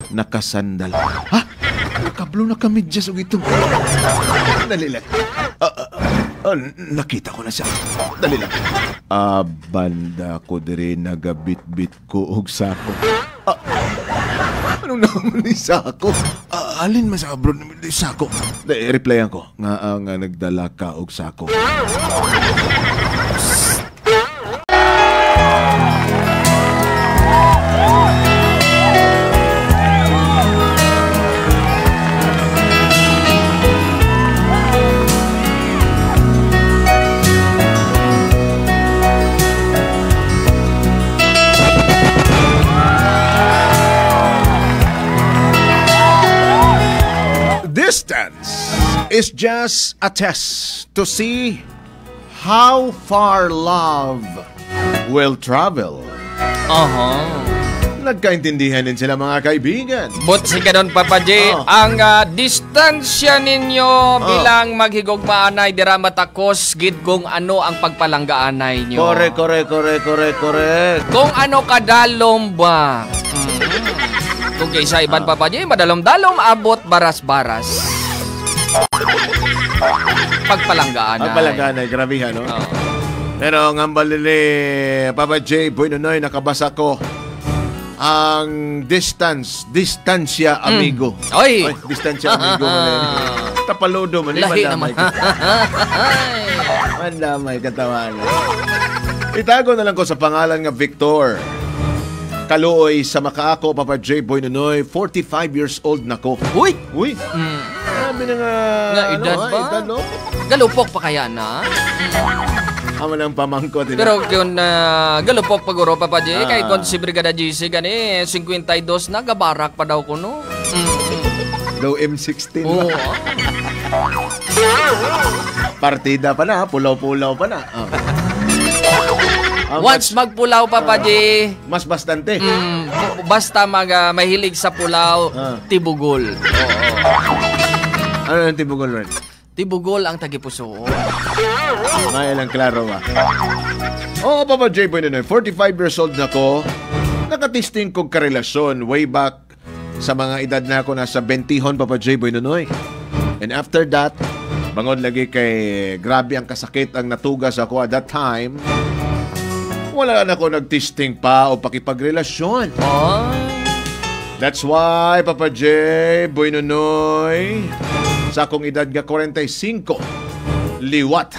Nakasandal. Ha? Nakablo na kami dyan og itong. Dali lang. Nakita ko na siya. Dali lang. Banda ko dire nagabit-bit ko og sako. Anong naman ni sako? Alin man sa abroad ni sako? Replyan ko. Nga nga nagdala ka og sako. Distance is just a test to see how far love will travel. Aha. Nagkaintindihan din sila mga kaibigan. But si ganon, Papa J, ang distansya ninyo bilang maghigugmaanay dira matakos gid kung ano ang pagpalanggaanay nyo. Correct, correct, correct, correct, correct. Kung ano kadalom ba? Kung kaysa iban, Papa J, madalom-dalom, abot baras-baras. Pagpalanggaanay. Pagpalanggaanay, grabe ha, no? Oh. Pero ang ambalili, Papa J, Boy Nonoy, nakabasa ko ang distance, distansya amigo. Oy! Ay, distansya amigo. Tapaludo man. Lahi naman. Mandamay katawan. Itago na lang ko sa pangalan nga Victor. Kaluoy sa makaako, Papa J. Boy Nonoy, 45 years old na ko. Uy! Uy! Grabe na nga. Nga edad ano, ba? Edad, no? Galupok pa kaya na? Amo lang pamangkot. Pero yun, galupok paguro, Papa J. Kay kung si Brigada GC, gani, 52 na, gabarak pa daw ko, no? Daw M16. Oo. Partida pa na, pulaw-pulaw pa na. Once magpulaw, Papa J. Mas bastante. Basta mahilig sa pulaw, tibugol. Oo. Ano ang tibugol, Ren? Tibugol ang tagipuso. May lang klaro ba? Oo, Papa J. Boy Nonoy, 45 years old na ko. Nakatisting kong karelasyon way back sa mga edad na ako nasa 20-hon, Papa J. Boy Nonoy. And after that, bangod lagi kay grabe ang kasakit ang natugas ako at that time. Wala na ako nagtisting pa o pakipagrelasyon. Oh. That's why, Papa J, Boy Nonoy, sa akong edad nga 45, liwat,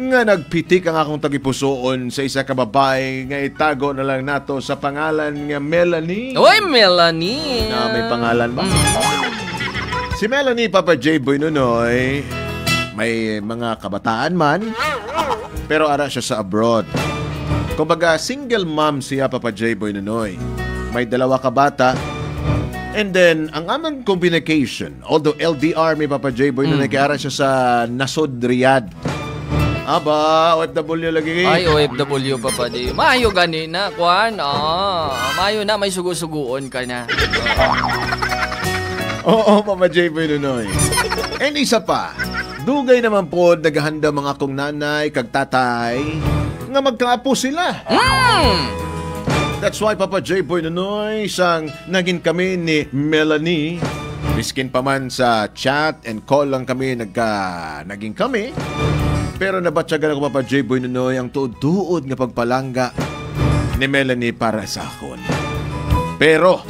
nga nagpitik ang akong tagipusoon sa isa ka babae nga itago na lang nato sa pangalan nga Melanie. Uy, Melanie! Na may pangalan ba? Si Melanie, Papa J, Boy Nonoy, may mga kabataan man, pero ara siya sa abroad. Kumbaga, single mom siya, Papa J. Boy Nonoy. May dalawa ka bata. And then, ang aming communication, although LDR may Papa J. Boy Nonoy, kaya ara siya sa Nasod, Riyadh. Aba, OFW lagi. Ay, OFW, Papa J. Maayo gani na, Kwan. Maayo na, may sugu-suguon ka na. Oo, Papa J. Boy Nonoy. And isa pa, dugay naman po, naghahanda mga akong nanay, kag tatay, nga magkaapo sila. That's why, Papa J. Boy Nonoy, sang naging kami ni Melanie. Biskin pa man sa chat and call lang kami, naging kami. Pero nabatsagan ako, Papa J. Boy Nonoy, ang tuod-tuod nga pagpalangga ni Melanie para sa akon. Pero,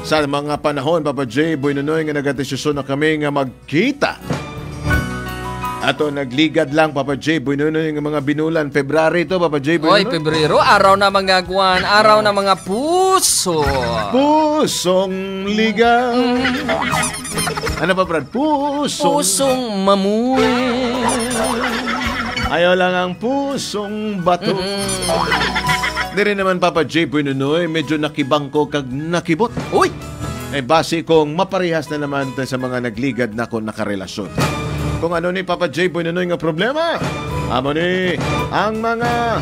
sa mga panahon, Papa J. Boy Nonoy, nga nagadesisyon na kami nga magkita. Ato, nagligad lang, Papa J. Boy Nonoy, ng mga binulan. February to, Papa J. Boy Oy, Nonoy. Pebrero, araw na mga guwan, araw na mga puso. Pusong ligaw. Ano pa, Brad? Pusong. Pusong mamuy. Ayaw lang ang pusong bato. Di rin naman, Papa J. Boy Nonoy, medyo nakibangko kag nakibot. Uy! Eh, base kong maparehas na naman sa mga nagligad na kung nakarelasyon. Kung ano ni Papa J. Boy Nonoy nga problema, amo ni ang mga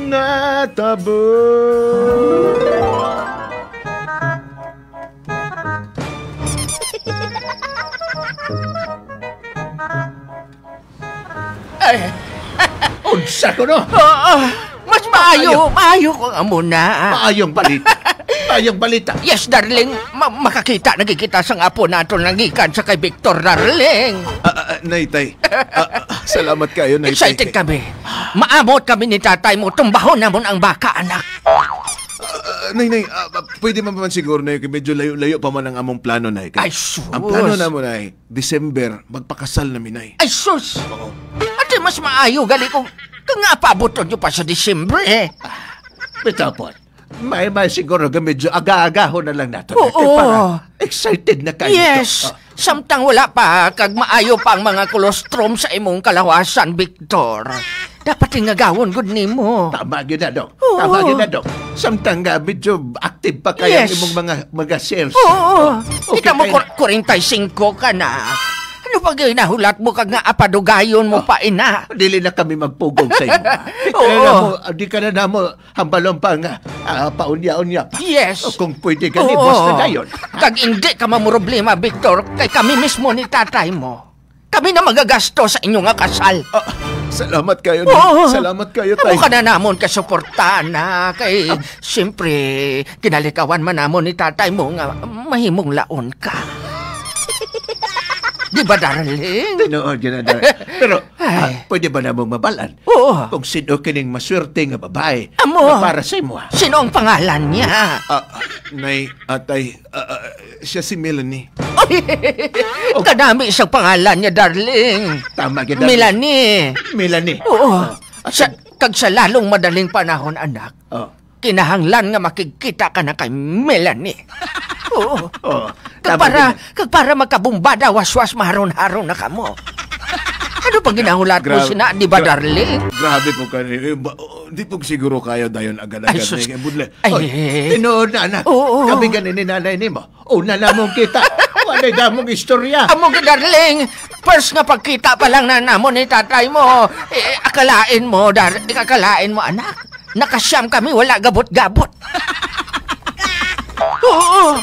natabo. Ay. Unsa ko no? Oo, mas maayo, maayo ko nga muna. Maayong balita. Ayong balita. Yes, darling. Makakita nagkikita sa apo nato nangikan sa kay Victor, darling. Nay, tay. Salamat kayo, nay. Excited kami. Maamot kami ni tatay mo. Tumbahon namon ang baka, anak. Nay, pwede man siguro na yun. Medyo layo-layo pa man ang among plano, nay. Ay, sus. Ang plano namon ay December, magpakasal na mi, nay. Ay, sus. Oo. Ate, mas maayo gali kung nga paaboton nyo pa sa December, eh. Bitapon. May siguro medyo aga-agaho na lang nato. Oo. Para excited na kayo. Yes. Oh. Samtang wala pa, kag maayo pa ang mga kolostrum sa imong kalawasan, Victor. Dapat ingagawon gud nimo. Tama gyud na, Dok. Tama gyud na, Dok. Samtang medyo active pa kayo yes. Imong mga cells. Oo. Okay, ikaw mo 45 ka na. Ano pa gawin nahulat mo kag nga apadugayon mo pa ina? Dili na kami magpugong sa imo. Di ka na namo hambalon pa nga paunya-unya pa. Yes. O, kung pwede ka ni boss na dayon. Kag hindi ka mamroblema, Victor, kay kami mismo ni tatay mo. Kami na magagasto sa inyong kasal. Salamat kayo. Salamat kayo, tay. Amo ka na namon kasuportahan na. Kay, siyempre, kinalikawan man namon ni tatay mo nga mahimong laon ka. Di ba, darling? Tinuod yun na, darling. Pero, pwede ba namong mabalan? Oo. Kung sino kining maswerte nga babae. Amo. Na para sa imo. Sino ang pangalan niya? Nay, atay, siya si Melanie. Ay, oh. Kadami isang pangalan niya, darling. Tama yun, darling. Melanie. Melanie. Oo. Kag sa lalong madaling panahon, anak, kinahanglan nga makikita ka na kay Melanie. Oo. Oo. Kag para magkabumbada, waswas, maharon-haron na kamo. Ano pang ginahulat mo sina, di ba, darling? Grabe po ka. Di po siguro kayo dayon agad-agad. Ay, sus. Ay, tinuod na, anak. Oo. Kami ganin ni nanay ni mo. Una na mong kita. Wala'y damong istorya. Amo ka, darling. First nga pagkita pa lang na namon ni tatay mo, eh, akalain mo, akalain mo, anak. Nakasyam kami, wala gabot-gabot. Oo.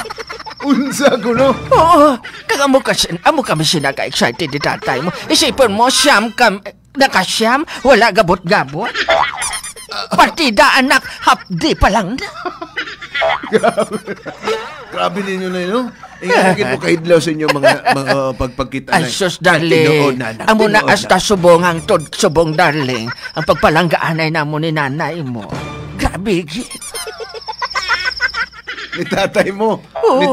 Unsa ko, no? Oo. Kag amo kami sinaka-excited ni tatay mo. Isipin mo, siyam kam, nakasyam, wala gabot-gabot. Partida, anak, hapdi pa lang na. Grabe ninyo na yun, no? Ingin po kahidlaw sa inyo mga pagpagkita. Ay, sus, darling. Amo na hasta subong ang tod subong, darling. Ang pagpalanggaan ay namo ni nanay mo. Grabe, ni tatay mo. Oo. Ni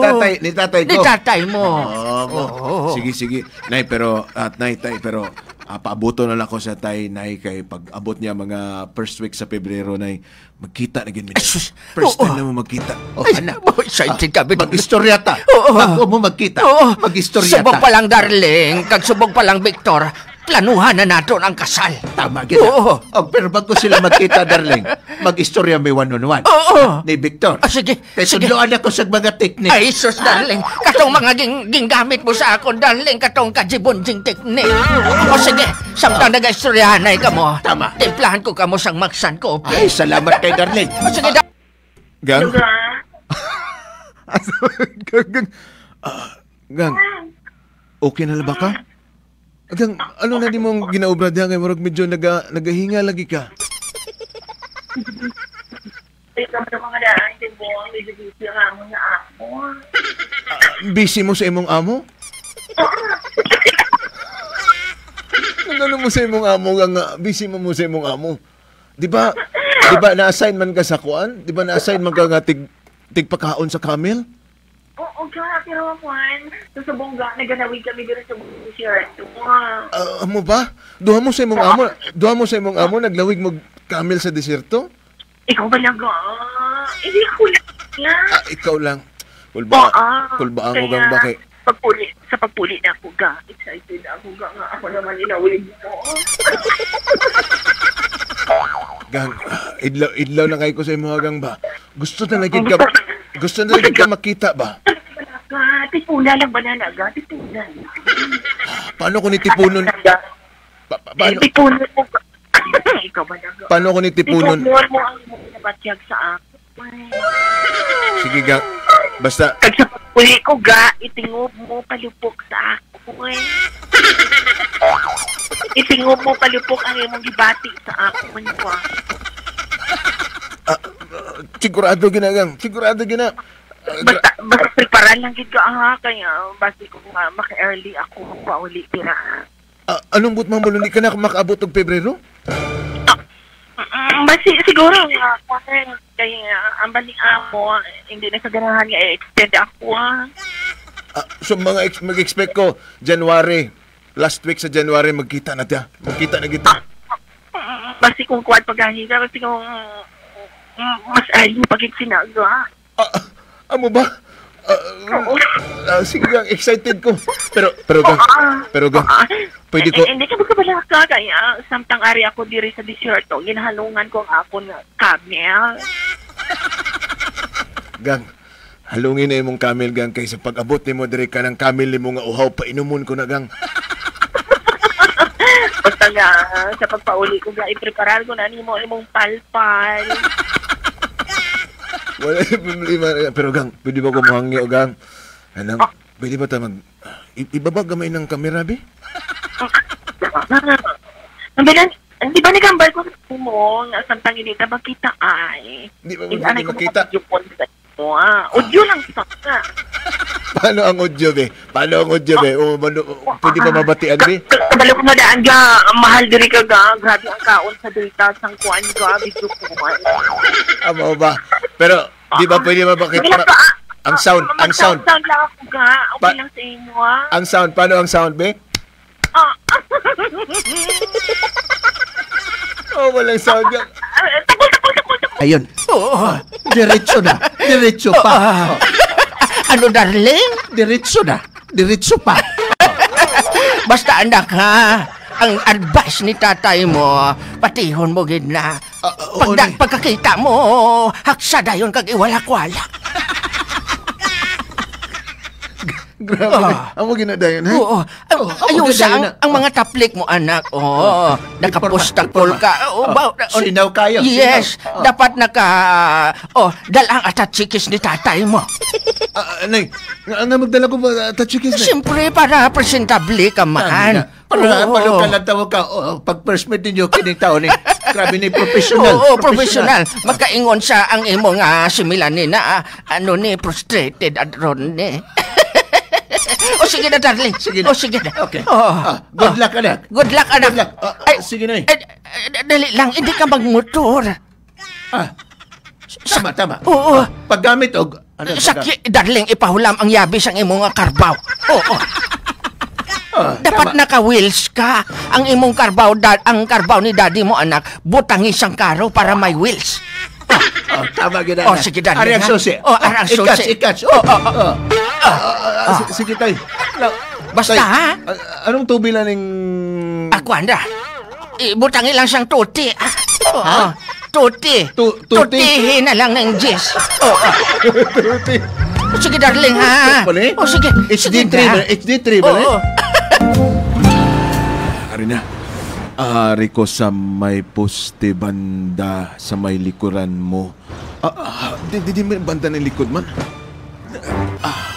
tatay ko. Ni tatay mo. Oo. Sige. Nay, pero, at nay, tay, pero, paabuto na lang ako sa tay, nay, kay pag-abot niya mga first week sa Pebrero, nay, magkita na gin. First time na mo magkita. Oh, ay, anak. Excited kami. Mag-istorya ta. Oo. Bago mo magkita. Oo. Mag-istorya ta. Subong pa lang, darling. Kag subong pa lang, Victor. Planuhan na naton ang kasal. Tama, gina. Oo. Oh, pero bago sila magkita, darling, mag-istorya may one-on-one. Oo. Ni Victor. Ah, sige. Kaya sudloan ako sa mga teknik. Ay, sus, darling. Katong mga ginggamit mo sa akon, darling. Katong kajibunjing teknik. O sige, samtang nag-istoryahan ay kamo. Tama. Timplahan ko kamo sang maksan ko. Okay? Ay, salamat kay darling. O sige, Gang? Gang? Gang, okay na ba ka? Gang, ano na di mong ginaobra diya kay murag medyo nagahinga lagi ka? Busy mo sa imong amo? Ano mo sa imong amo, gang? Busy mo sa imong amo. Di ba na-assign man ka sa kuan? Di ba na-assign man ka nga tigpakaon sa camel? Oo, ka, pero Juan, sa bongga, naganawin kami dito sa desierto. Amo ba? Duha mo sa imong amo, naglawig mo camel sa desierto? Ikaw ba lang, hindi ako lang. Ikaw lang. Kulba ang ugang bakit? Sa pagpuli na ako, ga. Excited ako, ga. Nga ako naman inawig mo. Gang, idlaw na kayo ko sa imong gang ba? Gusto na lagi ka, gusto na lagi ka makita ba? Tipuna lang ba na naga? Tipuna lang. Paano ko ni tipunon? Paano? Tipunon mo ba? Ikaw ba naga? Paano ko ni tipunon? Tipunon mo ang imong nabatyag sa ako. Sige, gang. Basta. Kag sa pagpuli ko, ga, itingob mo palupok sa ako. Itingob mo palupok ang imong gibati sa ako. Sigurado gina, gang. Sigurado gina. Basta preparan lang gid ka ha kaya basi ko nga maka-early ako pauli dira. Anong but ma'am, hindi ka na makaabot og Pebrero? Basi siguro nga kaya ang baling amo hindi na sa ganahan nga i-extend ako ha. So mga mag-expect ko January, last week sa January magkita na ta. Magkita na kita. Basi kung kuwan pagahi ka, basi kung mas early pag sinaga. Amo ba? Sige gang, excited ko. Pero gang, pwede ko. Hindi ka magkabala ka, kaya samtang ari ako diri sa disyerto, ginahalungan ko ang akong camel. Gang, halungin na imong camel, gang, kaysa pag-abot nimo diri ka ng camel nimo nga uhaw, painumon ko na, gang. Basta nga, sa pagpauli ko nga, i-preparar ko na nimo imong palpal. Wala yung problema. Pero gang, pwede ba kumuhangyo, gang? Anong, pwede ba ta ibaba gamay ng kamera, be? Ang bilan, di ba nagambal ko mo, nga samtang hindi ta makita ay. Di ba hindi makita? Audio lang sa. Paano ang audio, be? Paano ang audio, be? O, pwede ba mabatian, be? Kabalo ko madaan ga, mahal diri ka ga. Grabe ang kaon sa data, sang kuan ga, video kuan. Amo ba? Pero, di ba pwede mabakit? Ang sound, ang sound. Sound lang ako ga. Okay lang sa inyo, ah. Ang sound, paano ang sound, be? Oh, walang sound ga. Takol. Ayun. Oo. Diretso na. Diretso pa. Ano, darling? Diretso na. Diretso pa. Basta anak ha, ang advice ni tatay mo, patihon mo gid na. Pagkakita mo, haksa dayon kag iwalak-walak. Grabe. Amo ginadayon, ha? Oo. Ayun sa ang mga taplik mo, anak. Oo. Nakapostakol ka. Sinaw kayo. Yes. Dapat naka... Oh, dalang atatsikis ni tatay mo. Nay, nga magdala ko ba atatsikis na? Siyempre, para presentable ka man. Para palukalang tawag ka. Pag first meet ninyo, kining tao ni. Grabe ni, professional. Oo, professional. Magkaingon sa ang imo nga si Melanie na ano ni, frustrated at ron ni. O sige na, darling. Sige na. O sige na. Okay. Good luck, anak. Good luck, anak. Good luck. Sige na eh. Dali lang, hindi ka magmotor. Tama. Oo. Paggamit og... Sakit, darling, ipahulam ang yabi sang imong karbaw. Oo. Dapat naka-wheels ka. Ang imong karbaw, ang karbaw ni daddy mo, anak, butangi sang karo para may wheels. Tama gina. O, sige, darling. Ari ang susi. O, ari ang susi. Ikats. Sige, tay. Basta, ha? Anong tubi lang ng... Ako, anda. Ibutangin lang siyang tuti. Ha? Tuti. Tutihin na lang ng jis. Tuti. Sige, darling, ha? O, sige. HD3 ba? HD3 ba? Oo. Ari na. Ari ko sa may poste banda sa may likuran mo. Di may banda ng likod man.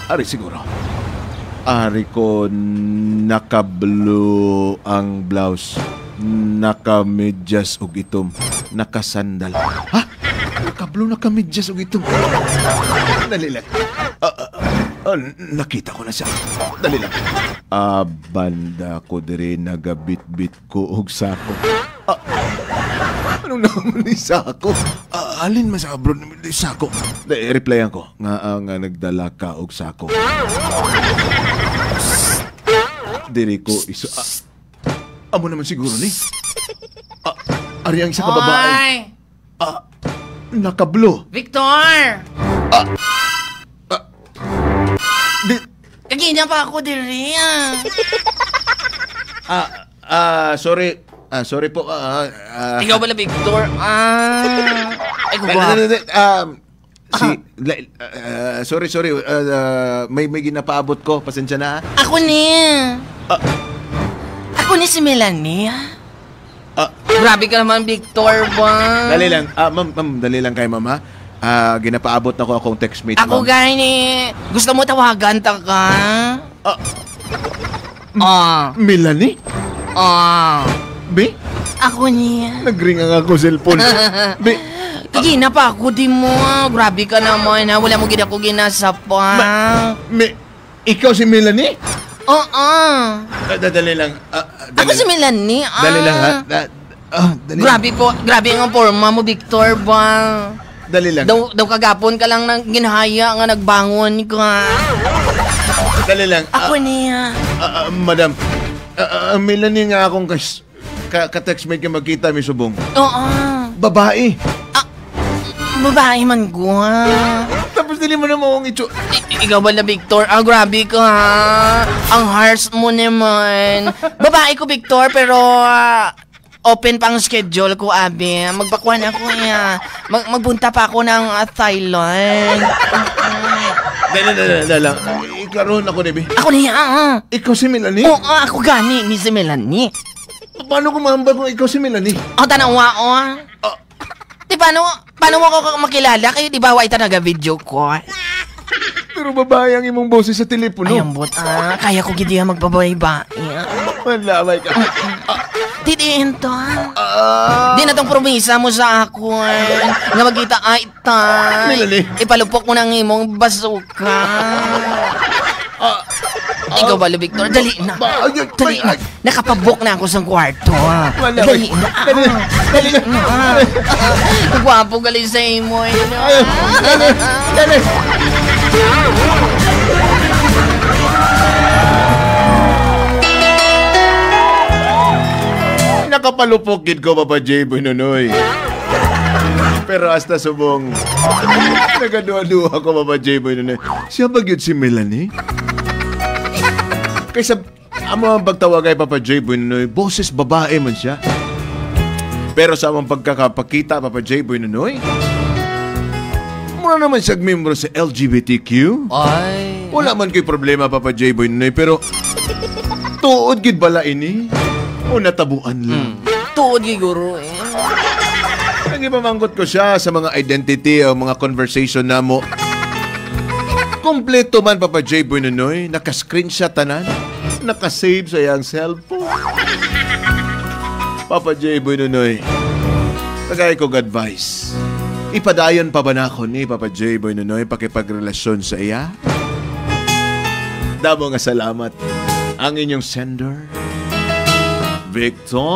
Ari siguro. Ari ko naka-blue ang blouse. Naka-medyas og itom. Nakasandal. Ha? Naka-blue, naka-medyas og itom. Dali lang. Nakita ko na siya. Dali lang. Banda ko diri nagabit-bit ko og sako. Anong naman ni sako? Alin man sa abroad ni sako? Replyan ko. Nga nagdala ka og sako. Diri ko iso... Amo naman siguro ni. Ari ang isa ka babae. Naka-blue. Victor! Kagina pa ako diri. Sorry. Sorry po. Ikaw pala, Victor. Ay, guwa. Sorry. May ginapaabot ko. Pasensya na. Ako ni. Ako ni si Melanie. Grabe ka naman, Victor ba? Dali lang. Ma'am, dali lang kay ma'am, ha? Ginapaabot na ko akong textmate, ma'am. Ako gani. Gusto mo tawagan ta ka? Melanie? Ah. Be? Ako niya. Nagring ang ako cellphone. Be? Gina pa ako di mo. Grabe ka naman ha. Wala mo gid ako ginasapa. Ikaw si Melanie? Oo. Dali lang. Dali Ako si Melanie. Ah. Dali lang ha. Dali Grabe po. Grabe ang forma mo, Victor ba? Dali lang. Daw kagapon ka lang nang ginhaya nga nagbangon ka. Dali lang. Ako niya. Madam, Melanie nga akong ka-textmate ka magkita, mi subong. Oo. Babae. Babae man ko. Tapos dili mo na maong itso. Ikaw ba na, Victor? Ah, grabe ka ha. Ang harsh mo naman. Babae ko, Victor, pero open pang schedule ko, abi. Magbakuan ako ya. Magbunta pa ako ng Thailand. Dali lang. Iklaroon ako, Nebi. Ako niya. Ikaw si Melanie? Oo, ako gani ni si Melanie. Paano ko mahambal kung ikaw si Melanie? O, tanawa, o. Di, paano mo ako makilala? Kayo, di ba, wa ita naga-video call? Pero babae ang imong boses sa telepono. Ay, ambot, Kaya ko gidi magbabay-bae. Wala, my God. Titiin to. Di na tong promisa mo sa akon. Nga magkita ay tay. Melanie. Ipalupok mo ng imong basuka. Ikaw ba, Victor? Dali na. Dali na. Nakapabook na ako sa kwarto. Dali na. Dali na. Gwapo gali sa imo. Dali. Nakapalupok gid ko, Papa J. Boy Nonoy. Pero hasta subong, nagaduha-duha ko, Papa J. Boy Nonoy. Siya ba gyud si Melanie? Kaysa amo ang pagtawag kay Papa J. Boy Nonoy, boses babae man siya. Pero sa among pagkakapakita, Papa J. Boy Nonoy, mura naman siya membro sa LGBTQ. Ay. Wala man ko'y problema, Papa J. Boy Nonoy, pero tuod gid bala ini o natabuan lang. Tuod giguro eh. Nagipamangkot ko siya sa mga identity o mga conversation namo. Kompleto man, Papa J. Boy Nonoy. Naka-screenshot tanan. Nakasave sa iyang cellphone. Papa J. Boy Nonoy, tagay kong advice. Ipadayon pa ba na ako ni Papa J. Boy Nonoy pakipagrelasyon sa iya? Damo nga salamat. Ang inyong sender, Victor.